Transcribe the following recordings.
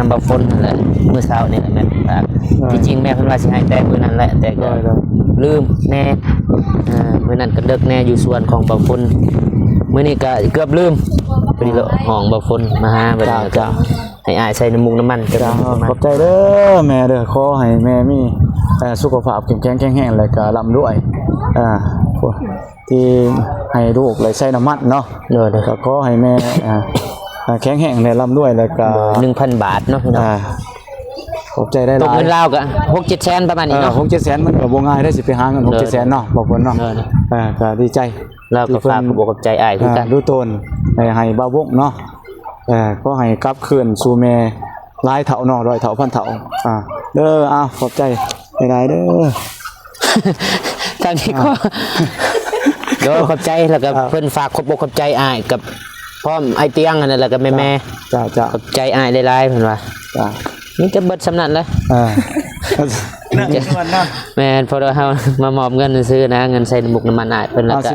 ນຳບ່າວຝົນຫັ້ນແຫຼະ ມື້ເຊົ້ານີ້ແມ່ນຝາກ ໂດຍ ທີ່ຈິງແມ່ເພິ່ນວ່າຊິໃຫ້ແຕ່ມື້ນັ້ນແຫຼະ ແຕ່ກໍ ໂດຍ ໂດຍ ລືມແດ່ ເອີ ມື້ນັ້ນກໍເລິກແດ່ ຢູ່ສວນຂອງບ່າວຝົນ ມື້ນີ້ກໍເກືອບລືມ ພໍດີເລາະຫ້ອງບ່າວຝົນມາຫາ ບັດນີ້ກໍ ເຈົ້າ ໃຫ້ອ້າຍໃສ່ນ້ຳມູກນ້ຳມັນ ເຈົ້າ ຂອບໃຈເດີແມ່ເດີ ຂໍໃຫ້ແມ່ມີ ເອີ ສຸຂະພາບເຂັ້ມແຂງແຂງແຮງ ແລ້ວກໍລ່ຳລວຍ ເອີ ທີ່ໃຫ້ລູກໄດ້ໃຊ້ນ້ຳມັນເນາະ ໂດຍ ໂດຍ ກໍຂໍໃຫ້ແມ່ ເອີ ແຂງແຮງ ແລະ ລ່ຳລວຍ ແລ້ວກໍ ໂດຍ ໜຶ່ງພັນບາດເນາະ ພີ່ນ້ອງ ອ່າ ຂອບໃຈຫຼາຍໆ ຕົກເງິນລາວກໍຫົກເຈັດແສນປະມານນີ້ເນາະ ເອີ ຫົກເຈັດແສນ ມັນກໍບໍ່ງ່າຍເດ້ ຊິໄປຫາເງິນຫົກເຈັດແສນເນາະ ບ່າວຝົນເນາະ ໂດຍ ເອີ ກໍດີໃຈ ລາວກໍຝາກຂອບອົກຂອບໃຈອ້າຍຄືກັນ ອ່າ ດູໂຕນ ໃຫ້ ໃຫ້ບ່າວວົງເນາະ ເອີ ຂໍໃຫ້ກັບຄືນສູ່ແມ່ຫຼາຍເທົ່າເນາະ ຮ້ອຍເທົ່າພັນເທົ່າ ອ່າ ເດີ ອ້າວ ຂອບໃຈຫຼາຍໆເດີ ທາງນີ້ກໍ ອ່າ ໂດຍ ຂອບໃຈ ແລ້ວກໍ ອ່າ ເພິ່ນຝາກຂອບອົກຂອບໃຈອ້າຍກັບ ພ້ອມອ້າຍຕຽງຫັ້ນນະ ແລ້ວກໍແມ່ໆ ເຈົ້າ ເຈົ້າ ຂອບໃຈອ້າຍຫຼາຍໆ ເພິ່ນວ່າ ເຈົ້າ ມີແຕ່ເບິດສ່ຳນັ້ນແຫຼະ ອ່າ ແມ່ນ ເພາະວ່າເຮົາມາມອບເງິນຊື່ໆນະ ເງິນໃສ່ນ້ຳມູກນ້ຳມັນອ້າຍເພິ່ນ ແລ້ວກໍ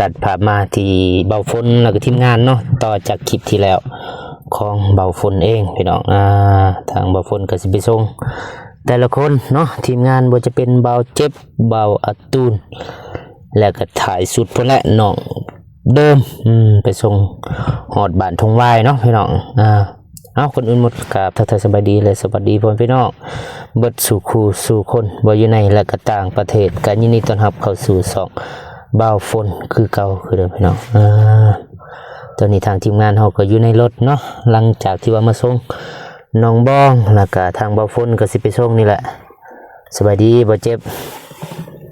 ຕັດພາບມາທີ່ບ່າວຝົນ ແລ້ວກໍທີມງານເນາະ ຕໍ່ຈາກຄລິບທີ່ແລ້ວຂອງບ່າວຝົນເອງ ພີ່ນ້ອງ ອ່າ ທາງບ່າວຝົນກໍຊິໄປສົ່ງແຕ່ລະຄົນເນາະ ທີມງານ ບໍ່ວ່າຈະເປັນບ່າວເຈັບ ບ່າວອາຕູນ ແລ້ວກໍທ້າຍສຸດພຸ້ນແຫຼະ ນ້ອງເດີມ ອືມ ໄປສົ່ງຮອດບ້ານທົ່ງຫວາຍເນາະ ພີ່ນ້ອງ ອ່າ ເອົາ ກ່ອນອື່ນໝົດ ກາບທັກທາຍສະບາຍດີ ແລະ ສະຫວັດດີພໍ່ແມ່ພີ່ນ້ອງເບິດສູ່ຄູ່ສູ່ຄົນ ບໍ່ຢູ່ໃນ ແລະ ກໍຕ່າງປະເທດ ກໍຍິນດີຕ້ອນຮັບເຂົ້າສູ່ຊ່ອງບ່າວຝົນຄືເກົ່າຄືເດີມ ພີ່ນ້ອງ ອ່າ ຕອນນີ້ທາງທີມງານເຮົາກໍຢູ່ໃນລົດເນາະ ຫຼັງຈາກທີ່ວ່າມາສົ່ງນ້ອງບອງ ແລ້ວກໍທາງບ່າວຝົນກໍຊິໄປສົ່ງນີ້ແຫຼະ ສະບາຍດີບ່າວເຈັບ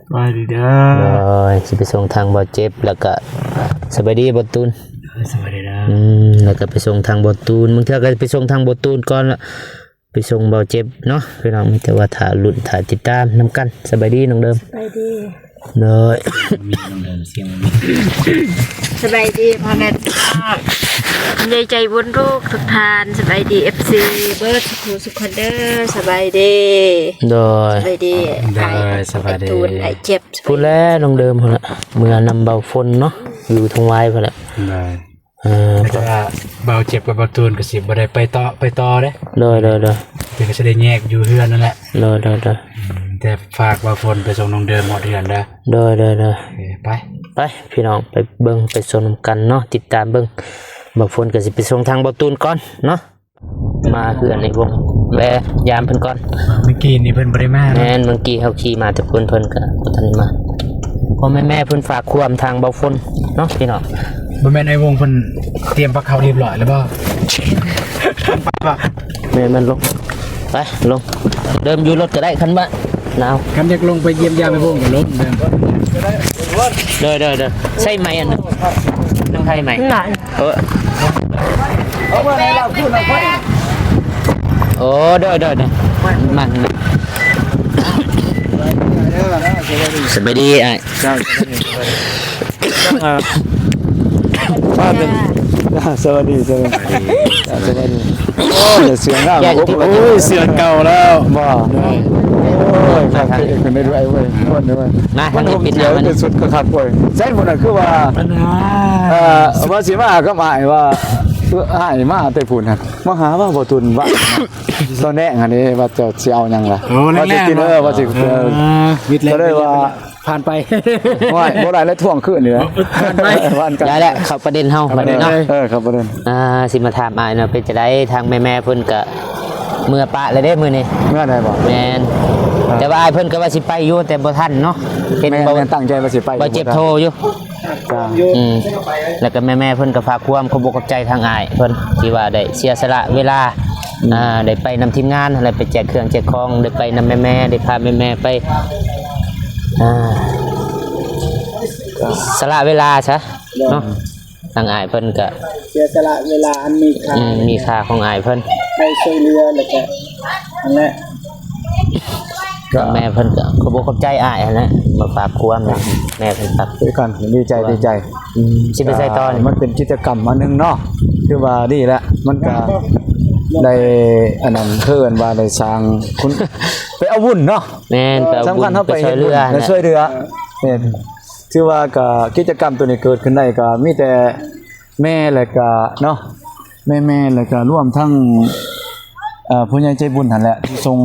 ສະບາຍດີເດີ ໂດຍ ຊິໄປສົ່ງທາງບ່າວເຈັບ ແລ້ວກະສະບາຍດີບ່າວຕູນ ເອີ ສະບາຍດີເດີ ອືມ ແລ້ວກະໄປສົ່ງທາງບ່າວຕູນ ບາງເທື່ອກະໄປສົ່ງທາງບ່າວຕູນກ່ອນ ລະໄປສົ່ງບ່າວເຈັບເນາະ ພີ່ນ້ອງ ມີແຕ່ວ່າຖ້າລຸ້ນຖ້າຕິດຕາມນຳກັນ ສະບາຍດີນ້ອງເດີມ ສະບາຍດີ ໂດຍ ມີນ້ອງເດີມສຽງ ສະບາຍດີພໍ່ແມ່ພີ່ນ້ອງ ໃຫຍ່ໃຈບຸນລູກທຸກທ່ານ ສະບາຍດີ ເອັຟຊີ ເບິດ ສູ່ທຸກຄົນເດີ ສະບາຍດີ ໂດຍ ສະບາຍດີ ໂດຍ ສະບາຍດີ ອ້າຍຕູນ ອ້າຍເຈັບ ພຸ້ນແຫຼະນ້ອງເດີມ ພຸ້ນແຫຼະ ເມືອນຳບ່າວຝົນເນາະ ຢູ່ທົ່ງຫວາຍພຸ້ນແຫຼະ ໂດຍ ເອີ ແຕ່ວ່າບ່າວເຈັບກັບບ່າວຕູນກໍຊິບໍ່ໄດ້ໄປຕໍ່ ໄປຕໍ່ເດ້ ໂດຍ ໂດຍ ໂດຍ ເພິ່ນກໍຊິໄດ້ແຍກຢູ່ເຮືອນນັ້ນແຫຼະ ໂດຍ ໂດຍ ໂດຍ ອືມ ແຕ່ຝາກບ່າວຝົນໄປສົ່ງນ້ອງເດີມຮອດເຮືອນເດີ ໂດຍ ໂດຍ ໂດຍ ເອີ ໄປ ໄປ ພີ່ນ້ອງ ໄປເບິ່ງໄປຊົມນຳກັນເນາະ ຕິດຕາມເບິ່ງ ບ່າວຝົນກໍຊິໄປສົ່ງທາງບ່າວຕູນກ່ອນເນາະ ມາເຮືອນໃນວົງ ແວ່ຢາມເພິ່ນກ່ອນ ເມື່ອກີ້ນີ້ເພິ່ນບໍ່ໄດ້ມາເນາະ ແມ່ນ ເມື່ອກີ້ເຮົາຂີ່ມາແຕ່ພຸ້ນ ເພິ່ນກໍບໍ່ທັນໄດ້ມາ ພໍ່ແມ່ໆເພິ່ນຝາກຄວາມທາງບ່າວຝົນເນາະ ພີ່ນ້ອງ ບໍ່ແມ່ນອ້າຍວົງເພິ່ນຕຽມພາເຂົ້າຮຽບຮ້ອຍແລ້ວບໍ່? ແມ່ນ ແມ່ນ ລົງ ໄປ ລົງ ເດີມຢູ່ລົດກໍໄດ້ ຄັນວ່າໜາວ ຄັນຢາກລົງໄປຢ້ຽມຢາມອ້າຍວົງກໍລົງເດີມ ໂດຍ ໂດຍ ໂດຍ ໃຊ້ໄມ້ອັນໜຶ່ງ ນຳໃຜໄມ້ ເອີ ໂອ້ ໂດຍ ໂດຍ ໂດຍ ມາ ສະບາຍດີອ້າຍ ເຈົ້າ ເອີ ມາເປັນ ສະຫວັດດີ ສະຫວັດດີ ສະຫວັດດີ ໂອ້ຍ ເສືອງາມ ໂອ້ຍ ເສືອເກົ່າແລ້ວ ບໍ່ ໂອ້ຍ ຄັກເດ້ ຂຶ້ນໄດ້ດ້ວຍເວີຍ ມ່ວນເດ້ເວີຍ ມາທາງນີ້ ມັນຫົ່ມເສືອເປັນຊຸດກໍຄັກເວີຍ ໃສ່ໝົດນະ ຄືວ່າ ເອີ ວ່າຊິມາກັບອ້າຍ ວ່າອ້າຍມາແຕ່ພຸ້ນຫັ້ນ ມາຫາວ່າບໍ່ຕຸນວ່າ ຕອນແລງຫັ້ນເດ້ ວ່າເຈົ້າຊິເອົາຫຍັງລະ ໂອ້ ວ່າຊິກິນ ເອີ ວ່າຊິ ເອີ ກໍເລີຍວ່າ ຜ່ານໄປ ໂອ້ຍ ບໍ່ໄດ້ແລ້ວ ທວງຄືນນີ້ແຫຼະ ຜ່ານໄປ ຜ່ານກັນ ໄດ້ແລ້ວ ເຂົ້າປະເດັນເຮົາບັດນີ້ເນາະ ເອີ ເຂົ້າປະເດັນ ອ່າ ຊິມາຖາມອ້າຍເນາະ ເປັນຈັ່ງໃດ ທາງແມ່ໆເພິ່ນກະເມືອປະແລ້ວເດ້ມື້ນີ້ ເມືອໄດ້ບໍ່? ແມ່ນ ອ່າ ແຕ່ວ່າອ້າຍເພິ່ນກໍວ່າຊິໄປຢູ່ ແຕ່ບໍ່ທັນເນາະ ເຫັນ ແມ່ນ ບໍ່ ແມ່ນຕັ້ງໃຈວ່າຊິໄປ ບໍ່ເຈັບໂທຢູ່ ຈ້າ ອືມ ແລ້ວກໍແມ່ໆເພິ່ນກໍຝາກຄວາມຂອບອົກຂອບໃຈທາງອ້າຍເພິ່ນ ທີ່ວ່າໄດ້ເສຍສະຫຼະເວລາ ອືມ ອ່າ ໄດ້ໄປນຳທີມງານ ແລ້ວໄປແຈກເຄື່ອງແຈກຂອງ ໄດ້ໄປນຳແມ່ໆ ໄດ້ພາແມ່ໆໄປ ອ່າ ສະຫຼະເວລາຊະເນາະ ໂດຍ ທາງອ້າຍເພິ່ນກໍເສຍສະຫຼະເວລາອັນມີຄ່າ ອືມ ມີຄ່າຂອງອ້າຍເພິ່ນ ໄປຊ່ວຍເຫຼືອ ແລ້ວກໍ ນັ້ນແຫຼະ ກໍແມ່ເພິ່ນກໍຂອບອົກຂອບໃຈອ້າຍຫັ້ນແຫຼະ ມາຝາກຄວາມ ແມ່ເພິ່ນຝາກ ຄືກັນ ດີໃຈ ດີໃຈ ອືມ ຊິໄປໃສຕໍ່ນີ້ ມັນເປັນກິດຈະກຳອັນໜຶ່ງເນາະ ຄືວ່າດີແຫຼະ ມັນກໍໄດ້ ອັນນັ້ນ ເອີ້ນວ່າໄດ້ສ້າງຄຸນ ໄປ ໄປເອົາບຸນເນາະ ແມ່ນ ໄປເອົາບຸນ ສຳຄັນເຮົາໄປເຮັດບຸນ ໄປຊ່ວຍເຫຼືອ ໄປຊ່ວຍເຫຼືອ ແມ່ນ ຖືວ່າກໍກິດຈະກຳໂຕນີ້ເກີດຂຶ້ນໄດ້ກໍມີແຕ່ແມ່ ແລ້ວກໍເນາະ ແມ່ໆ ແລ້ວກໍລວມທັງ ເອີ່ ຜູ້ໃຫຍ່ໃຈບຸນຫັ້ນແຫຼະ ທີ່ສົ່ງ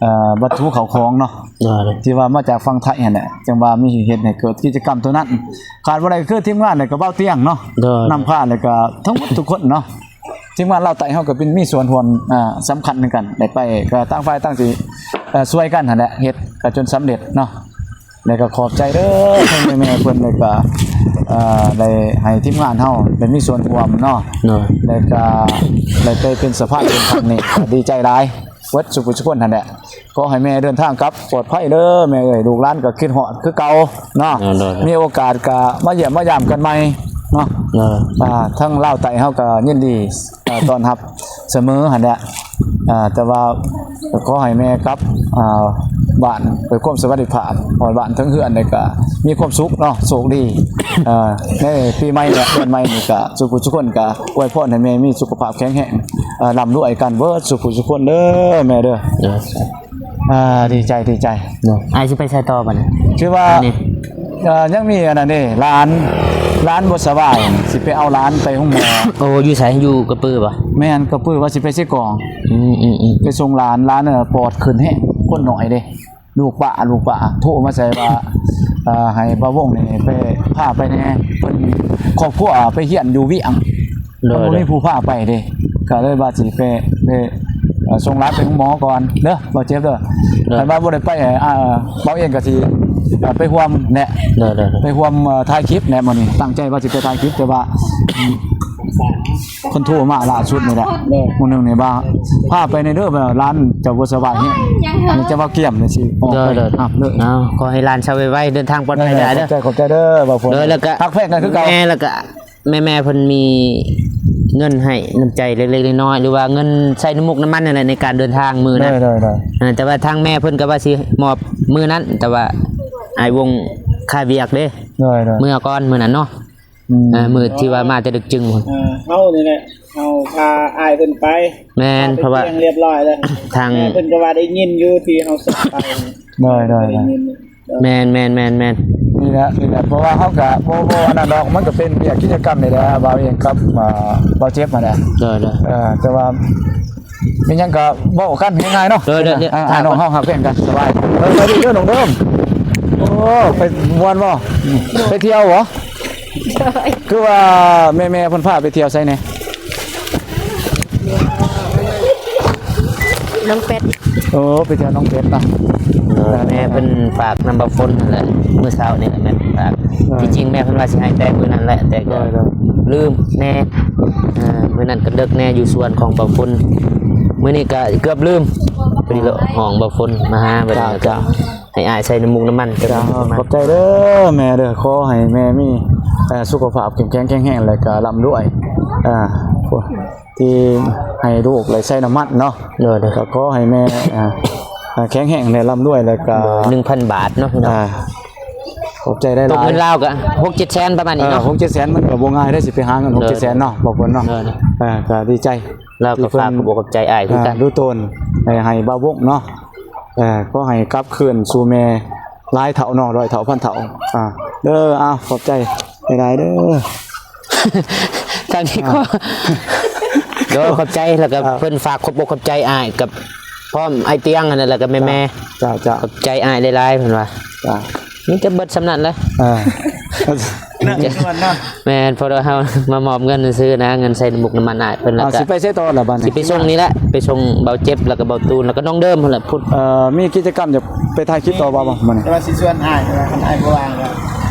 ເອີ່ ວັດຖຸເຂົ້າຂອງເນາະ ໂດຍ ທີ່ວ່າມາຈາກຝັ່ງໄທຫັ້ນແຫຼະ ຈັ່ງວ່າມີເຮັດໃຫ້ເກີດກິດຈະກຳໂຕນັ້ນ ຂາດບໍ່ໄດ້ຄືທີມງານ ແລ້ວກໍບ່າວຕຽງເນາະ ໂດຍ ນຳພາ ແລ້ວກໍທັງໝົດທຸກຄົນເນາະ ທີມງານລາວໃຕ້ເຮົາກໍເປັນ ມີສ່ວນຮ່ວມ ອ່າ ສຳຄັນຄືກັນ ໄດ້ໄປກໍຕ່າງຝ່າຍຕ່າງຊິ ເອີ່ ຊ່ວຍກັນຫັ້ນແຫຼະ ເຮັດກໍຈົນສຳເລັດເນາະ ແລ້ວກໍຂອບໃຈເດີ ທັງແມ່ໆ ເພິ່ນ ແລ້ວກໍ ເອີ່ ໄດ້ໃຫ້ທີມງານເຮົາໄດ້ມີສ່ວນຮ່ວມເນາະ ໂດຍ ແລ້ວກໍໄດ້ໄປເປັນສະພານບຸນຄັ້ງນີ້ ກໍດີໃຈຫຼາຍ ເບິດສູ່ຜູ້ສູ່ຄົນຫັ້ນແຫຼະ ຂໍໃຫ້ແມ່ເດີນທາງກັບປອດໄພເດີແມ່ເອີຍ ລູກຫຼານກໍຄິດຮອດຄືເກົ່າເນາະ ໂດຍ ໂດຍ ໂດຍ ມີໂອກາດກໍມາຢ້ຽມມາຢາມກັນໃໝ່ເນາະ ໂດຍ ອ່າ ທາງລາວໃຕ້ເຮົາກໍຍິນດີ ເອີ່ ຕ້ອນຮັບສະເໝີຫັ້ນແຫຼະ ອ່າ ແຕ່ວ່າກໍຂໍໃຫ້ແມ່ກັບ ອ່າ ບ້ານດ້ວຍຄວາມສະຫວັດດີພາບ ຮອດບ້ານເຖິງເຮືອນ ແລ້ວກໍມີຄວາມສຸກເນາະ ໂຊກດີ ເອີ່ ໃນປີໃໝ່ ແລະ ເດືອນໃໝ່ນີ້ກໍສູ່ຜູ້ສູ່ຄົນກໍອວຍພອນໃຫ້ແມ່ມີສຸຂະພາບແຂງແຮງ ເອີ່ ລ່ຳລວຍກັນເບິດສູ່ຜູ້ສູ່ຄົນເດີແມ່ເດີ ໂດຍ ອ່າ ດີໃຈ ດີໃຈເນາະ ອ້າຍຊິໄປໃສຕໍ່ບັດນີ້? ຄືວ່າ ອັນນີ້ ເອີ່ ຍັງມີອັນນັ້ນເດ້ ຫຼານ ຫຼານບໍ່ສະບາຍ ຊິໄປເອົາຫຼານໄປໂຮງໝໍ. ໂອ້ ຢູ່ໃສ? ຢູ່ກະປືບໍ່? ແມ່ນ ກະປື ວ່າຊິໄປເຊກອງ ອືມໆໆ ໄປສົ່ງຫຼານ ຫຼານ ເອີ່ ປອດຂຶ້ນແຮງ ຄົນໜ້ອຍເດ້ ລູກປ້າ ລູກປ້າໂທມາໃສ່ວ່າ ເອີ່ ໃຫ້ບ່າວວົງນີ້ໄປ ພາໄປແດ່ ເພິ່ນຄອບຄົວໄປຮຽນຢູ່ວຽງ ໂດຍ ບໍ່ມີຜູ້ພາໄປເດ້ ກໍເລີຍວ່າຊິໄປ ໄປ ເອີ່ ສົ່ງຫຼານໄປໂຮງໝໍກ່ອນເດີ ບໍ່ເຈັບເດີ ໂດຍ ຄັນວ່າບໍ່ໄດ້ໄປ ອ່າ ບ່າວເອງກໍຊິ ເອີ່ ໄປຮ່ວມແຫຼະ ໂດຍໆ ໄປຮ່ວມ ເອີ່ ຖ່າຍຄລິບແຫຼະ ມື້ນີ້ຕັ້ງໃຈວ່າຊິໄປຖ່າຍຄລິບ ແຕ່ວ່າ ອືມ ເພິ່ນໂທມາລ່າສຸດນີ້ແຫຼະ ໂດຍ ມື້ໜຶ່ງນີ້ວ່າ ພາໄປແດ່ເດີ ວ່າຫຼານເຈົ້າບໍ່ສະບາຍແຮງ ເຈົ້າວ່າກຽມນີ້ຊິອອກໄປ ໂດຍໆ ຮັບເລີຍ ເອົາ ຂໍໃຫ້ຫຼານເຊົາໄວໆ ເດີນທາງປອດໄພເດີ ເດີ ຂອບໃຈ ຂອບໃຈເດີບ່າວຝົນ ໂດຍ ແລ້ວກໍຮັກແພງກັນຄືເກົ່າ ແມ່ນ ແລ້ວກໍ ແມ່ໆ ເພິ່ນມີເງິນໃຫ້ນ້ຳໃຈເລັກໆນ້ອຍໆ ຫຼືວ່າເງິນໃຊ້ນ້ຳມູກນ້ຳມັນນັ້ນແຫຼະ ໃນການເດີນທາງມື້ນັ້ນ ໂດຍໆໆ ເອີ ແຕ່ວ່າທາງແມ່ເພິ່ນກໍວ່າຊິມອບມື້ນັ້ນ ແຕ່ວ່າອ້າຍວົງຄາວຽກເດ້ ໂດຍໆ ເມືອກ່ອນມື້ນັ້ນເນາະ ອືມ ເອີ ມື້ທີ່ວ່າມາແຕ່ດຶກຈຶ່ງພຸ້ນ ເອີ ເຮົານີ້ແຫຼະ ເຮົາພາອ້າຍເພິ່ນໄປ ແມ່ນ ເພາະວ່າ ຮຽບຮ້ອຍແລ້ວ ທາງ ແມ່ເພິ່ນກໍວ່າໄດ້ຍິນຢູ່ທີ່ເຮົາສົ່ງໄປ ໂດຍໆໆ ໄດ້ຍິນ ແມ່ນໆໆໆ ນີ້ແຫຼະ ນີ້ແຫຼະ ເພາະວ່າເຮົາກະບໍ່ ບໍ່ອັນນັ້ນດອກ ມັນກະເປັນວຽກກິດຈະກຳນີ້ແຫຼະ ບ່າວເອງກັບ ອ່າ ບ່າວເຈັບຫັ້ນແຫຼະ ໂດຍໆ ເອີ ແຕ່ວ່າມີຫຍັງກະເວົ້າກັນງ່າຍໆເນາະ ໂດຍໆ ອ່າ ອ້າຍນ້ອງເຮົາຮັກແພງກັນ ສະບາຍ ເອີ ໄປດີເດີນ້ອງເດີ ໂອ້ ໄປມ່ວນບໍ່ ໄປທ່ຽວບໍ່? ໂດຍ ຄືວ່າແມ່ໆເພິ່ນພາໄປທ່ຽວໃສແດ່? ໜອງເປັດ ໂອ້ ໄປທ່ຽວໜອງເປັດເນາະ ໂດຍ ແມ່ເພິ່ນຝາກນຳບ່າວຝົນຫັ້ນແຫຼະ ມື້ເຊົ້ານີ້ແມ່ເພິ່ນຝາກ ໂດຍ ທີ່ຈິງແມ່ເພິ່ນວ່າຊິໃຫ້ແຕ່ມື້ນັ້ນແຫຼະ ແຕ່ກໍ ໂດຍໆ ລືມແດ່ ເອີ ມື້ນັ້ນກໍເດິກແດ່ຢູ່ສວນຂອງບ່າວຝົນ ມື້ນີ້ກໍເກືອບລືມ ພໍດີເລາະຫ້ອງບ່າວຝົນມາຫາ ເຈົ້າ ເຈົ້າ ໃຫ້ອ້າຍໃສ່ນ້ຳມູກນ້ຳມັນ ເຈົ້າ ຂອບໃຈເດີແມ່ເດີ ຂໍໃຫ້ແມ່ມີ ເອີ ສຸຂະພາບເຂັ້ມແຂງແຂງແຮງ ແລ້ວກະລ່ຳລວຍ ເອີ ທີ່ໃຫ້ລູກໄດ້ໃຊ້ນ້ຳມັນເນາະ ໂດຍໆ ກໍຂໍໃຫ້ແມ່ ເອີ ແຂງແຮງ ແລະ ລ່ຳລວຍ ແລ້ວກະ ໂດຍ ໜຶ່ງພັນບາດເນາະ ພີ່ນ້ອງ ອ່າ ຂອບໃຈຫຼາຍໆ ຕົກເງິນລາວກໍຫົກເຈັດແສນປະມານນີ້ເນາະ ເອີ ຫົກເຈັດແສນ ມັນກໍບໍ່ງ່າຍເດ້ ຊິໄປຫາເງິນຫົກເຈັດແສນເນາະ ບ່າວຝົນເນາະ ເອີ ກໍດີໃຈ ລາວກໍຝາກຂອບອົກຂອບໃຈອ້າຍຄືກັນ ອ່າ ດູໂຕນໃຫ້ ໃຫ້ບ່າວວົງເນາະ ເອີ ຂໍໃຫ້ກັບຄືນສູ່ແມ່ຫຼາຍເທົ່າເນາະ ຮ້ອຍເທົ່າພັນເທົ່າ ອ່າ ເດີ ອ້າວ ຂອບໃຈຫຼາຍໆເດີ ທາງນີ້ກໍ ອ່າ ໂດຍ ຂອບໃຈ ແລ້ວກໍ ອ່າ ເພິ່ນຝາກຂອບອົກຂອບໃຈອ້າຍກັບ ພ້ອມອ້າຍຕຽງຫັ້ນແຫຼະ ແລ້ວກໍແມ່ໆ ເຈົ້າ ເຈົ້າ ຂອບໃຈອ້າຍຫຼາຍໆ ເພິ່ນວ່າ ເຈົ້າ ມີແຕ່ເບິດສ່ຳນັ້ນແຫຼະ ອ່າ ແມ່ນ ເພາະວ່າເຮົາມາມອບເງິນຊື່ໆນະ ເງິນໃສ່ນ້ຳມູກນ້ຳມັນອ້າຍເພິ່ນ ແລ້ວກໍ ອ່າ ຊິໄປໃສຕໍ່ລະບັດນີ້ ຊິໄປສົ່ງນີ້ແຫຼະ ໄປສົ່ງບ່າວເຈັບ ແລ້ວກໍບ່າວຕູນ ແລ້ວກໍນ້ອງເດີມພຸ້ນແຫຼະ ພຸ້ນ ເອີ ມີກິດຈະກຳຈະໄປຖ່າຍຄລິບຕໍ່ບໍ່ ມື້ນີ້ ແຕ່ວ່າຊິຊວນອ້າຍ ແຕ່ວ່າຄັນອ້າຍບໍ່ວ່າງກໍ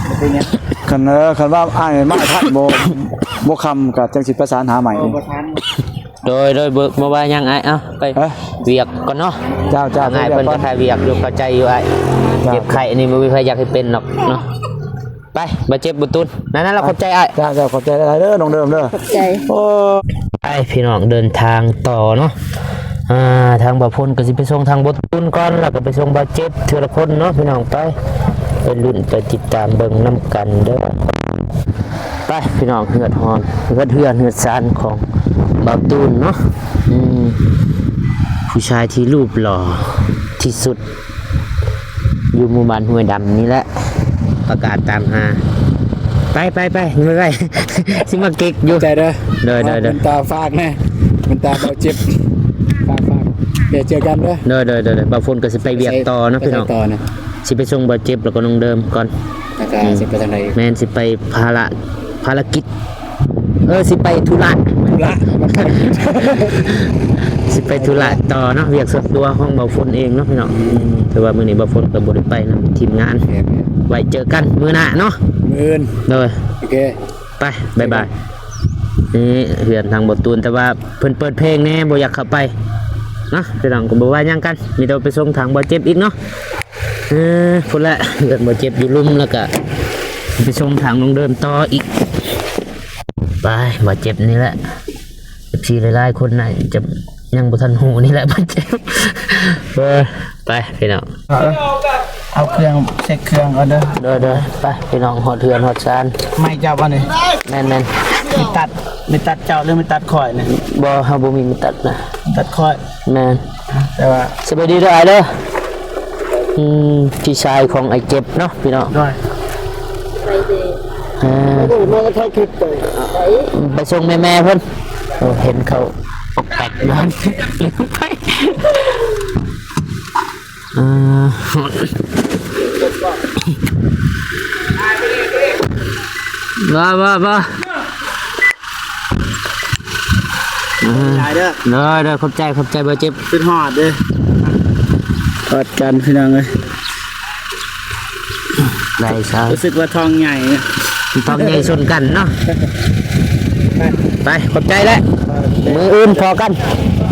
ບໍ່ເປັນຫຍັງ ຄັນ ເອີ ຄັນວ່າອ້າຍມາທັນ ບໍ່ ບໍ່ຄ່ຳກໍຈັ່ງຊິປະສານຫາໃໝ່ ບໍ່ ບໍ່ທັນ ໂດຍ ໂດຍ ບໍ່ ບໍ່ວ່າຫຍັງອ້າຍ ເອົ້າ ໄປ ເອີ ວຽກກ່ອນເນາະ ເຈົ້າ ເຈົ້າ ອ້າຍເພິ່ນກໍຄາວຽກຢູ່ ເຂົ້າໃຈຢູ່ອ້າຍ ເຈົ້າ ເຈັບໄຂ້ນີ້ບໍ່ມີໃຜຢາກໃຫ້ເປັນດອກເນາະ ໄປ ບາດເຈັບບໍ່ຕຸນ ນັ້ນໆ ລະຂອບໃຈອ້າຍ ເຈົ້າ ເຈົ້າ ຂອບໃຈຫຼາຍໆເດີນ້ອງເດີມເດີ ຂອບໃຈ ໂອ້ ໄປພີ່ນ້ອງ ເດີນທາງຕໍ່ເນາະ ອ່າ ທາງບ່າວພົນກໍຊິໄປສົ່ງທາງບ່າວຕຸນກ່ອນ ແລ້ວກໍໄປສົ່ງບ່າວເຈັບເທື່ອລະຄົນເນາະ ພີ່ນ້ອງ ໄປ ໄປລຸ້ນໄປຕິດຕາມເບິ່ງນຳກັນເດີ. ໄປພີ່ນ້ອງ ເຮືອນຮອນ ເຮືອນ ເຮືອນ ເຮືອນຊານຂອງບ່າວຕູນເນາະ ອືມ ຜູ້ຊາຍທີ່ຮູບຫຼໍ່ ທີ່ສຸດ ຢູ່ໝູ່ບ້ານຫ້ວຍດຳນີ້ແຫຼະ ປະກາດຕາມຫາ. ໄປ ໄປ ໄປ ໄປ ຊິມາເກັກຢູ່. ຂອບໃຈເດີ. ໂດຍ ໂດຍ ໂດຍ. ເປັນຕາຝາກແດ່ ເປັນຕາເບົາເຈັບ ຝາກ ຝາກ ດຽວເຈີກັນເດີ. ໂດຍ ໂດຍ ໂດຍ ໂດຍ. ບ່າວຝົນກໍຊິໄປວຽກຕໍ່ເນາະ ໄປ ພີ່ນ້ອງ ໄປຕໍ່ນະ. ຊິໄປສົ່ງບ່າວເຈັບ ແລ້ວກໍນ້ອງເດີມກ່ອນ ແລ້ວກໍ ອືມ ຊິໄປທາງໃດ? ແມ່ນ ຊິໄປພາລະ ພາລະກິດ ເອີ ຊິໄປທຸລະ ທຸລະ ຊິໄປທຸລະຕໍ່ເນາະ ວຽກສ່ວນຕົວຂອງບ່າວຝົນເອງເນາະ ພີ່ນ້ອງ. ອືມ ແຕ່ວ່າມື້ນີ້ບ່າວຝົນກໍບໍ່ໄດ້ໄປນຳທີມງານ. ໂອເຄ ໄວ້ເຈີກັນມື້ໜ້າເນາະ ມື້ອື່ນ. ໂດຍ ໂອເຄ ໄປ ບາຍບາຍ. ນີ້ເຮືອນທາງບ່າວຕູນ ແຕ່ວ່າເພິ່ນເປີດເພງແດ່ ບໍ່ຢາກເຂົ້າໄປເນາະ ພີ່ນ້ອງ ກໍບໍ່ວ່າຫຍັງກັນ. ມີແຕ່ໄປສົ່ງທາງບ່າວເຈັບອີກເນາະ. ເອີ ພຸ້ນແຫຼະ ເຮືອນບ່າວເຈັບຢູ່ລຸ່ມ ແລ້ວກະໄປສົ່ງທາງນ້ອງເດີມຕໍ່ອີກ. ໄປ ບ່າວເຈັບນີ້ແຫຼະ ເອັຟຊີ ຫຼາຍໆຄົນໜ້າຈະຍັງບໍ່ທັນຮູ້ນີ້ແຫຼະ ບ່າວເຈັບ. ເອີ ໄປ ພີ່ນ້ອງ ເອົາເຄື່ອງ ເຊັກເຄື່ອງກ່ອນເດີ. ໂດຍ ໂດຍ. ໄປ ພີ່ນ້ອງ ຮອດເຮືອນຮອດຊານ. ໄມ້ເຈົ້າບໍ່ນີ້? ແມ່ນໆ. ມີຕັດ ມີຕັດເຈົ້າ ຫຼື ມີຕັດຂ້ອຍນີ້? ບໍ່ ເຮົາບໍ່ມີມີຕັດນະ ມີຕັດຂ້ອຍ. ແມ່ນ ແຕ່ວ່າ ສະບາຍດີເດີອ້າຍເດີ. ອືມ ພີ່ຊາຍຂອງອ້າຍເຈັບເນາະ ພີ່ນ້ອງ. ໂດຍ ເອີ ມາຖ່າຍຄລິບໄປ ໄປສົ່ງແມ່ໆເພິ່ນ. ໂອ້ ເຫັນເຂົາອອກແປັກນານໄປ. ອ່າ ບໍ່ ບໍ່ ບໍ່. ເອີ ຫຼາຍເດີ. ໂດຍ ໂດຍ ຂອບໃຈ ຂອບໃຈ ບໍ່ເຈັບ. ຂຶ້ນຮອດເດີ ຮອດກັນ ພີ່ນ້ອງເອີຍ. ໄດ້ຊະ ຮູ້ສຶກວ່າທ້ອງໃຫຍ່ ທ້ອງໃຫຍ່ຊົນກັນເນາະ. ໄປ ຂອບໃຈແຫຼະ ມື້ອື່ນພໍ້ກັນ.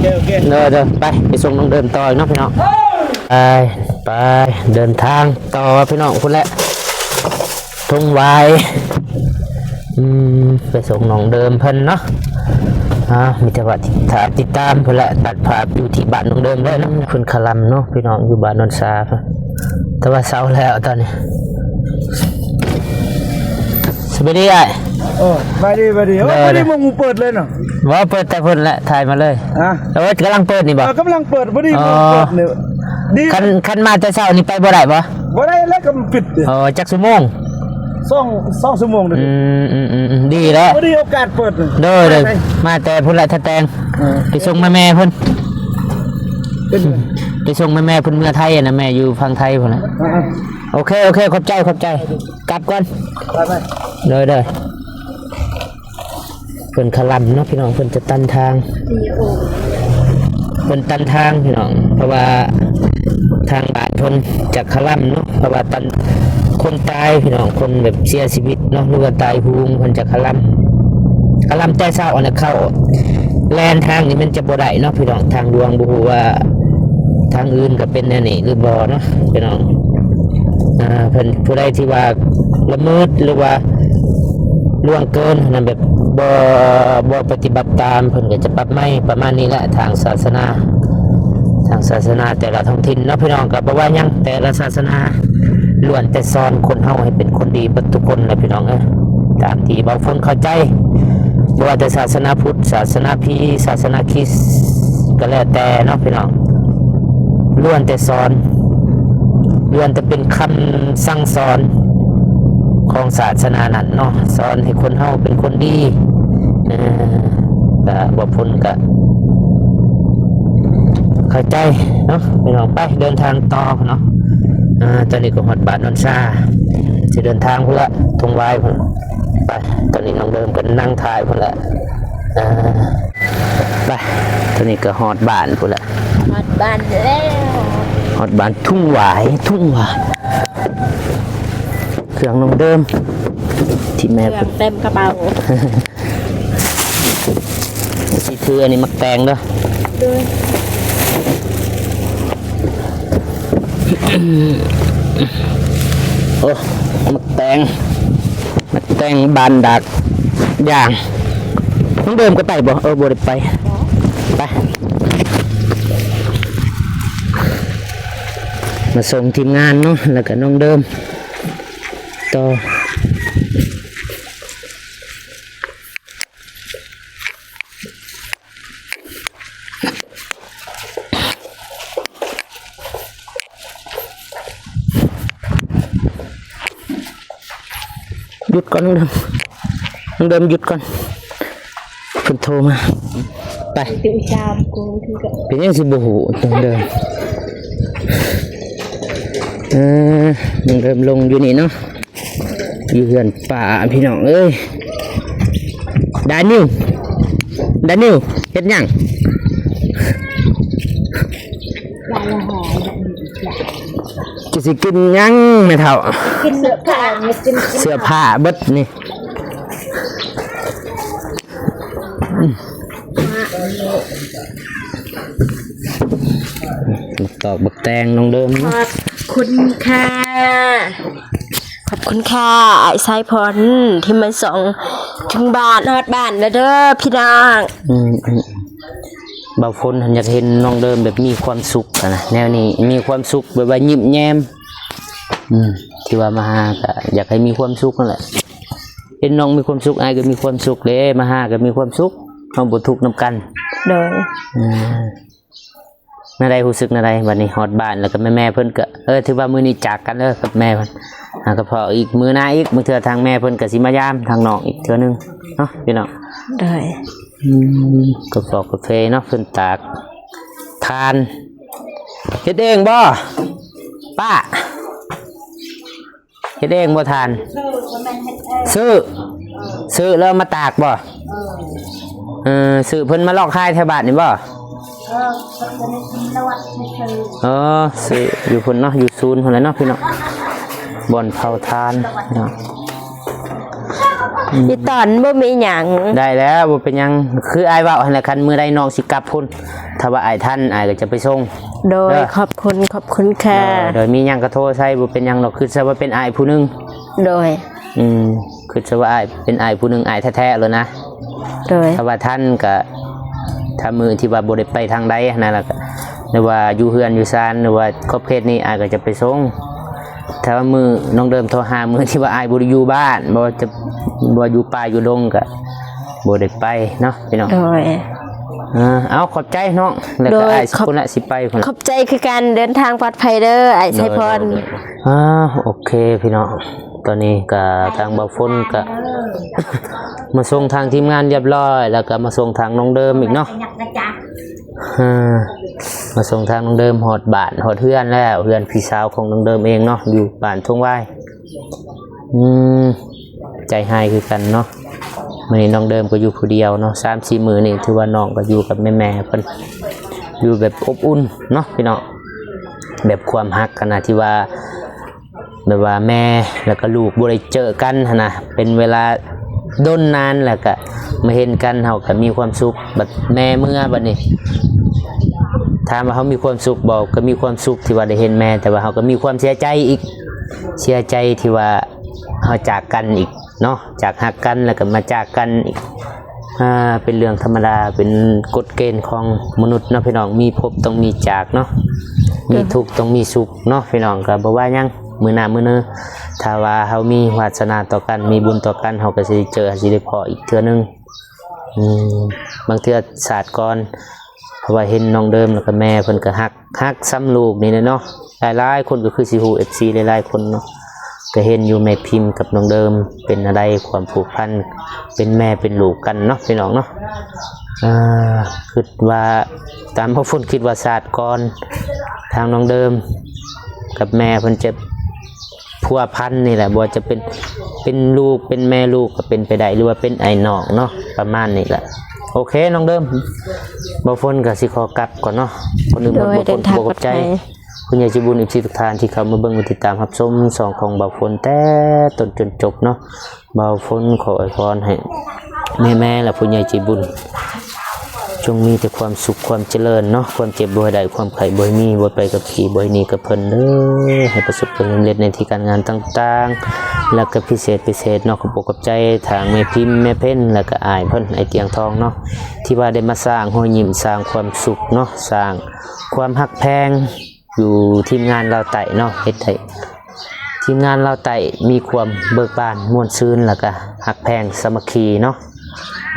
ໂອເຄ ໂອເຄ. ໂດຍ ໂດຍ. ໄປ ໄປສົ່ງນ້ອງເດີມຕໍ່ເນາະ ພີ່ນ້ອງ. ໄປ ໄປ ເດີນທາງຕໍ່ ພີ່ນ້ອງ ພຸ້ນແຫຼະ ທົ່ງຫວາຍ. ອືມ ໄປສົ່ງນ້ອງເດີມເພິ່ນເນາະ. ອ່າ ມີແຕ່ວ່າຕິດຕາມ ຕິດຕາມພຸ້ນແຫຼະ ຕັດພາບຢູ່ທີ່ບ້ານນ້ອງເດີມເດີນະ. ເພິ່ນຄະລຳເນາະ ພີ່ນ້ອງ ຢູ່ບ້ານໂນນຊາ ແຕ່ວ່າເຊົາແລ້ວຕອນນີ້. ສະບາຍດີອ້າຍ. ໂອ້ ສະບາຍດີ ສະບາຍດີ. ໂອ້ ເອີ ພໍດີໝ່ອງເປີດເລີຍເນາະ. ບໍ່ ເປີດແຕ່ພຸ້ນແຫຼະ ຖ່າຍມາເລີຍ. ຮະ? ໂອ້ ກຳລັງເປີດນີ້ບໍ່? ເອີ ກຳລັງເປີດ ພໍດີໝ່ອງເປີດນີ້. ດີ. ຄັນ ຄັນມາແຕ່ເຊົ້ານີ້ໄປບໍ່ໄດ້ບໍ່? ບໍ່ໄດ້ແລ້ວ ກໍມັນປິດເດ້. ອໍ ຈັກຊົ່ວໂມງ? ສອງ ສອງຊົ່ວໂມງເດ້. ອືມ ອືມ ອືມ ອືມ ດີແລ້ວ ພໍດີໂອກາດເປີດ. ໂດຍ ໂດຍ ໄປ ມາແຕ່ພຸ້ນແຫຼະ ທ່າແຕງ. ເອີ ໄປສົ່ງແມ່ໆເພິ່ນ ໄປສົ່ງແມ່ໆເພິ່ນເມືອໄທນະ ແມ່ຢູ່ຝັ່ງໄທພຸ້ນນະ. ອ່າ ໂອເຄ ໂອເຄ ຂອບໃຈ ຂອບໃຈ ກັບກ່ອນ. ໄປ ໄປ. ໂດຍ ໂດຍ. ເພິ່ນຄະລຳເນາະ ພີ່ນ້ອງ ເພິ່ນຈະຕັນທາງ ເພິ່ນຕັນທາງ ພີ່ນ້ອງ ເພາະວ່າທາງບ້ານເພິ່ນຈະຄະລຳເນາະ ເພາະວ່າຕັນ ຄົນຕາຍ ພີ່ນ້ອງ ຄົນແບບເສຍຊີວິດເນາະ ຫຼືວ່າຕາຍໂຫງ ເພິ່ນຈະຄະລຳ ຄະລຳແຕ່ເຊົ້າຫັ້ນແຫຼະ. ເຂົ້າແລ່ນທາງນີ້ມັນຈະບໍ່ໄດ້ເນາະ ພີ່ນ້ອງ ທາງຫຼວງ ບໍ່ຮູ້ວ່າທາງອື່ນກໍເປັນແນວນີ້ຫຼືບໍ່ເນາະ ພີ່ນ້ອງ. ອ່າ ເພິ່ນ ຜູ້ໃດທີ່ວ່າລະເມີດ ຫຼືວ່າ ລ່ວງເກີນຫັ້ນນະ ແບບບໍ່ ບໍ່ປະຕິບັດຕາມ ເພິ່ນກໍຈະປັບໃໝປະມານນີ້ແຫຼະ ທາງສາສະໜາ ທາງສາສະໜາແຕ່ລະທ້ອງຖິ່ນເນາະ ພີ່ນ້ອງ. ກໍບໍ່ວ່າຫຍັງ ແຕ່ລະສາສະໜາລ້ວນແຕ່ສອນຄົນເຮົາໃຫ້ເປັນຄົນດີເບິດທຸກຄົນແຫຼະ ພີ່ນ້ອງເອີຍ ຕາມທີ່ເວົ້າເພິ່ນເຂົ້າໃຈ ບໍ່ວ່າແຕ່ສາສະໜາພຸດ ສາສະໜາພີ ສາສະໜາຄຣິດ ກໍແລ້ວແຕ່ເນາະ ພີ່ນ້ອງ ລ້ວນແຕ່ສອນ ລ້ວນແຕ່ເປັນຄຳສັ່ງສອນຂອງສາສະໜານັ້ນເນາະ ສອນໃຫ້ຄົນເຮົາເປັນຄົນດີ. ເອີ ກະບໍ່ພົ້ນກະເຂົ້າໃຈເນາະ ພີ່ນ້ອງ. ໄປເດີນທາງຕໍ່ເນາະ ອ່າ ຕອນນີ້ກໍຮອດບ້ານໂນນຊາ ຊິເດີນທາງພຸ້ນລະ ທົ່ງຫວາຍພຸ້ນ. ໄປ ຕອນນີ້ນ້ອງເດີມກໍນັ່ງຖ່າຍພຸ້ນລະ ອ່າ ໄປ ຕອນນີ້ກໍຮອດບ້ານພຸ້ນລະ ຮອດບ້ານແລ້ວ ຮອດບ້ານທົ່ງຫວາຍ ທົ່ງຫວາຍ. ເຄື່ອງນ້ອງເດີມ ທີ່ແມ່ ເຄື່ອງເຕັມກະເປົາ ຊິຖືອັນນີ້ໝາກແຕງເດີ ໂດຍ. ໂອ້ ໝາກແຕງ ໝາກແຕງບານດາກຢາງ. ນ້ອງເດີມກໍໄປບໍ່? ເອີ ບໍ່ໄດ້ໄປ ໄປ ມາສົ່ງທີມງານເນາະ ແລ້ວກໍນ້ອງເດີມຕໍ່. ເ ຢຸດກ່ອນນ້ອງເດີມ ນ້ອງເດີມຢຸດກ່ອນ ເພິ່ນໂທມາ ໄປ ເປັນຫຍັງຊິບໍ່ຮູ້ນ້ອງເດີມ ເອີ ນ້ອງເດີມລົງຢູ່ນີ້ເນາະ ຢູ່ເຮືອນປ້າພີ່ນ້ອງເອີຍ ດານິວ ດານິວ ເຮັດຫຍັງ? ຈະຊິກິນຫຍັງແມ່ເຖົ້າ? ກິນເສື້ອຜ້າ ກິນເສື້ອຜ້າເບິດນີ້ ບັກຕອກບັກແຕງນ້ອງເດີມ ຂອບຄຸນຄ່ະ ຂອບຄຸນຄ່ະ ອ້າຍສາຍພອນທີ່ມາສົ່ງເຖິງບ້ານ ຮອດບ້ານແລ້ວເດີພີ່ນ້ອງ ອືມໆ ບ່າວຝົນຫັ້ນຢາກເຫັນນ້ອງເດີມແບບມີຄວາມສຸກຫັ້ນນະ ແນວນີ້ມີຄວາມສຸກແບບວ່າຍິ້ມແຍ້ມ ອືມ ທີ່ວ່າມາຫາກະຢາກໃຫ້ມີຄວາມສຸກຫັ້ນແຫຼະ ເຫັນນ້ອງມີຄວາມສຸກ ອ້າຍກໍມີຄວາມສຸກເດ້ ມາຫາກໍມີຄວາມສຸກ ເຮົາບໍ່ທຸກນຳກັນ ໂດຍ ອືມ ແນວໃດ ຮູ້ສຶກແນວໃດ ບັດນີ້ຮອດບ້ານ ແລ້ວກໍແມ່ໆເພິ່ນກໍ ເອີ ຖືວ່າມື້ນີ້ຈາກກັນເດີກັບແມ່ເພິ່ນ ຫາກໍພໍອີກມື້ໜ້າອີກ ບາງເທື່ອທາງແມ່ເພິ່ນກໍຊິມາຢາມທາງນ້ອງອີກເທື່ອໜຶ່ງເນາະ ພີ່ນ້ອງ ໂດຍ ອືມ ກາແຟເນາະ ເພິ່ນຕາກຖ່ານ ເຮັດເອງບໍ່ ປ້າ? ເຮັດເອງບໍ່ຖ່ານ? ຊື້ ຊື້ແລ້ວເອົາມາຕາກບໍ່? ເອີ ຊື້ເພິ່ນມາເລາະຂາຍແຖວບ້ານນີ້ບໍ່? ເອີ ຊື້ຢູ່ພຸ້ນເນາະ ຢູ່ສູນພຸ້ນແຫຼະເນາະ ພີ່ນ້ອງ ບ່ອນເຜົາຖ່ານເນາະ ອີຕອນບໍ່ມີຫຍັງ ໄດ້ແລ້ວ ບໍ່ເປັນຫຍັງ ຄືອ້າຍເວົ້າຫັ້ນແຫຼະ ຄັນມື້ໃດນ້ອງຊິກັບພຸ້ນ ຖ້າວ່າອ້າຍທັນ ອ້າຍກໍຈະໄປສົ່ງ ໂດຍ ເດີ ຂອບຄຸນ ຂອບຄຸນຄ່ະ ໂດຍ ໂດຍ ມີຫຍັງກໍໂທໃສ່ ບໍ່ເປັນຫຍັງດອກ ຄິດຊະວ່າເປັນອ້າຍຜູ້ໜຶ່ງ ໂດຍ ອືມ ຄິດຊະວ່າອ້າຍເປັນອ້າຍຜູ້ໜຶ່ງ ອ້າຍແທ້ໆໂລດນະ ໂດຍ ຖ້າວ່າທັນກໍ ຖ້າມື້ທີ່ວ່າບໍ່ໄດ້ໄປທາງໃດຫັ້ນນະ ແລ້ວກໍ ຫຼືວ່າຢູ່ເຮືອນຢູ່ຊານ ຫຼືວ່າຂອບເຂດນີ້ ອ້າຍກໍຈະໄປສົ່ງ ຖ້າວ່າມື້ນ້ອງເດີມໂທຫາ ມື້ທີ່ວ່າອ້າຍບໍ່ໄດ້ຢູ່ບ້ານ ບໍ່ຈະ ບໍ່ຢູ່ປ່າຢູ່ດົງກໍບໍ່ໄດ້ໄປເນາະ ພີ່ນ້ອງ ໂດຍ ເອີ ເອົາ ຂອບໃຈນ້ອງ ແລ້ວກໍ ໂດຍ ອ້າຍ ຂອບ ພຸ້ນລະ ຊິໄປພຸ້ນລະ ຂອບໃຈຄືກັນ ເດີນທາງປອດໄພເດີ ອ້າຍໄຊພອນ ໂດຍ ໂດຍ ໂດຍ ອ່າ ໂອເຄ ພີ່ນ້ອງ ຕອນນີ້ກໍທາງບ່າວຝົນກໍມາສົ່ງທາງທີມງານຮຽບຮ້ອຍ ແລ້ວກໍມາສົ່ງທາງນ້ອງເດີມອີກເນາະ ອ່າ ມາສົ່ງທາງນ້ອງເດີມຮອດບ້ານຮອດເຮືອນແລ້ວ ເຮືອນພີ່ສາວຂອງນ້ອງເດີມເອງເນາະ ຢູ່ບ້ານທົ່ງຫວາຍ ອືມ ໃຈຮ້າຍຄືກັນເນາະ ມື້ນີ້ນ້ອງເດີມກໍຢູ່ຜູ້ດຽວເນາະ ສາມສີ່ມື້ນີ້ຖືວ່ານ້ອງກໍຢູ່ກັບແມ່ໆເພິ່ນ ຢູ່ແບບອົບອຸ່ນເນາະ ພີ່ນ້ອງ ແບບຄວາມຮັກຫັ້ນນະ ທີ່ວ່າ ແບບວ່າແມ່ແລ້ວກໍລູກບໍ່ໄດ້ເຈີກັນຫັ້ນນະ ເປັນເວລາດົນນານ ແລ້ວກໍມາເຫັນກັນ ເຮົາກໍມີຄວາມສຸກ ບັດແມ່ເມືອບັດນີ້ ຖາມວ່າເຮົາມີຄວາມສຸກບໍ່? ກໍມີຄວາມສຸກທີ່ວ່າໄດ້ເຫັນແມ່ ແຕ່ວ່າເຮົາກໍມີຄວາມເສຍໃຈອີກ ເສຍໃຈທີ່ວ່າເຮົາຈາກກັນອີກເນາະ ຈາກຮັກກັນແລ້ວກໍມາຈາກກັນອີກ ອ່າ ເປັນເລື່ອງທຳມະດາ ເປັນກົດເກນຂອງມະນຸດເນາະ ພີ່ນ້ອງ ມີພົບຕ້ອງມີຈາກເນາະ ມີທຸກຕ້ອງມີສຸກເນາະ ພີ່ນ້ອງ ກໍບໍ່ວ່າຫຍັງ ມື້ໜ້າມື້ເນີ ຖ້າວ່າເຮົາມີວາດສະໜາຕໍ່ກັນ ມີບຸນຕໍ່ກັນ ເຮົາກໍຊິໄດ້ເຈີ ຊິໄດ້ພໍ້ອີກເທື່ອໜຶ່ງ ອືມ ບາງເທື່ອຊາດກ່ອນ ເພາະວ່າເຫັນນ້ອງເດີມ ແລ້ວກໍແມ່ເພິ່ນກໍຮັກ ຮັກສ່ຳລູກນີ້ແຫຼະເນາະ ຫຼາຍໆຄົນກໍຄືຊິຮູ້ ເອັຟຊີ ຫຼາຍໆຄົນເນາະ ກໍເຫັນຢູ່ແມ່ພິມກັບນ້ອງເດີມ ເປັນແນວໃດຄວາມຜູກພັນ ເປັນແມ່ເປັນລູກກັນເນາະ ພີ່ນ້ອງເນາະ ອ່າ ຄິດວ່າ ຕາມບ່າວຝົນຄິດວ່າຊາດກ່ອນ ທາງນ້ອງເດີມກັບແມ່ເພິ່ນຈະພົວພັນນີ້ແຫຼະ ບໍ່ວ່າຈະເປັນ ເປັນລູກ ເປັນແມ່ລູກກໍເປັນໄປໄດ້ ຫຼືວ່າເປັນອ້າຍນ້ອງເນາະ ປະມານນີ້ແຫຼະ ໂອເຄ ນ້ອງເດີມ ບ່າວຝົນກໍຊິຂໍກັບກ່ອນເນາະ ກ່ອນອື່ນໝົດ ໂດຍ ບ່າວຝົນ ເດີນທາງ ຂໍຂອບໃຈ ປອດໄພ ຜູ້ໃຫຍ່ໃຈບຸນ ເອັຟຊີ ທຸກທ່ານທີ່ເຂົ້າມາເບິ່ງ ມາຕິດຕາມຮັບຊົມຊ່ອງຂອງບ່າວຝົນແຕ່ຕົ້ນຈົນຈົບເນາະ ບ່າວຝົນຂໍອວຍພອນໃຫ້ແມ່ໆ ແລະ ຜູ້ໃຫຍ່ໃຈບຸນ ຈົ່ງມີແຕ່ຄວາມສຸກຄວາມຈະເລີນເນາະ ຄວາມເຈັບບໍ່ໃຫ້ໄດ້ ຄວາມໄຂ້ບໍ່ໃຫ້ມີ ບໍ່ໄປກັບຜີບໍ່ໃຫ້ໜີກັບເພິ່ນເດີ ໃຫ້ປະສົບຜົນສຳເລັດໃນທີ່ການງານຕ່າງໆ ແລະ ກໍພິເສດພິເສດເນາະ ຂອບອົກຂອບໃຈທາງແມ່ພິມ ແມ່ເພັນ ແລະ ກໍອ້າຍເພິ່ນ ອ້າຍຕຽງທອງເນາະ ທີ່ວ່າໄດ້ມາສ້າງຮອຍຍິ້ມ ສ້າງຄວາມສຸກເນາະ ສ້າງຄວາມຮັກແພງ ຢູ່ທີມງານລາວໃຕ້ເນາະ ເຮັດໃຫ້ທີມງານລາວໃຕ້ມີຄວາມເບີກບານມ່ວນຊື່ນ ແລ້ວກະຮັກແພງສາມັກຄີເນາະ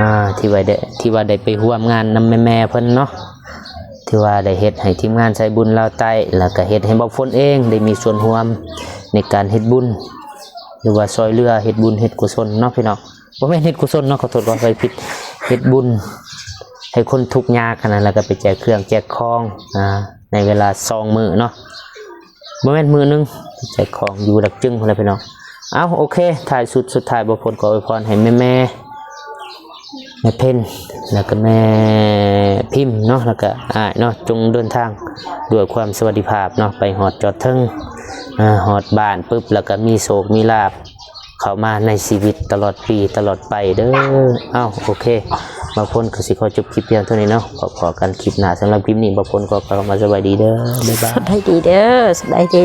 ອ່າ ທີ່ວ່າໄດ້ ທີ່ວ່າໄດ້ໄປຮ່ວມງານນຳແມ່ໆເພິ່ນເນາະ ທີ່ວ່າໄດ້ເຮັດໃຫ້ທີມງານສາຍບຸນລາວໃຕ້ ແລ້ວກະເຮັດໃຫ້ບ່າວຝົນເອງໄດ້ມີສ່ວນຮ່ວມໃນການເຮັດບຸນ ຫຼືວ່າຊ່ອຍເຫຼືອເຮັດບຸນເຮັດກຸສົນເນາະພີ່ນ້ອງ. ບໍ່ແມ່ນເຮັດກຸສົນເນາະ ຂໍໂທດ ຂໍອະໄພຜິດ ເຮັດບຸນໃຫ້ຄົນທຸກຍາກຫັ້ນນະ ແລ້ວກໍໄປແຈກເຄື່ອງແຈກຂອງ ອ່າ ໃນເວລາສອງມື້ເນາະ ບໍ່ແມ່ນມື້ໜຶ່ງ ແຈກຂອງຢູ່ຫຼັກຈຶງພຸ້ນແຫຼະພີ່ນ້ອງ. ເອົ້າ ໂອເຄ ທ້າຍສຸດ ສຸດທ້າຍ ບ່າວພົນກໍອວຍພອນໃຫ້ແມ່ໆ ແມ່ເພັນ ແລ້ວກໍແມ່ພິມເນາະ ແລ້ວກໍອ້າຍເນາະ ຈົ່ງເດີນທາງດ້ວຍຄວາມສະຫວັດດີພາບເນາະ ໄປຮອດຈອດເຖິງ ອ່າ ຮອດບ້ານປຶບ ແລ້ວກໍມີໂຊກມີລາບເຂົ້າມາໃນຊີວິດຕະຫຼອດປີຕະຫຼອດໄປເດີ. ເອົ້າ ໂອເຄ ບ່າວພົນກໍຊິຂໍຈົບຄລິບພຽງເທົ່ານີ້ເນາະ ພໍ້ກັນຄລິບໜ້າ. ສຳລັບຄລິບນີ້ ບ່າວພົນກໍກ່າວຄຳວ່າສະບາຍດີເດີ ບາຍບາຍ ສະບາຍດີເດີ ສະບາຍດີ.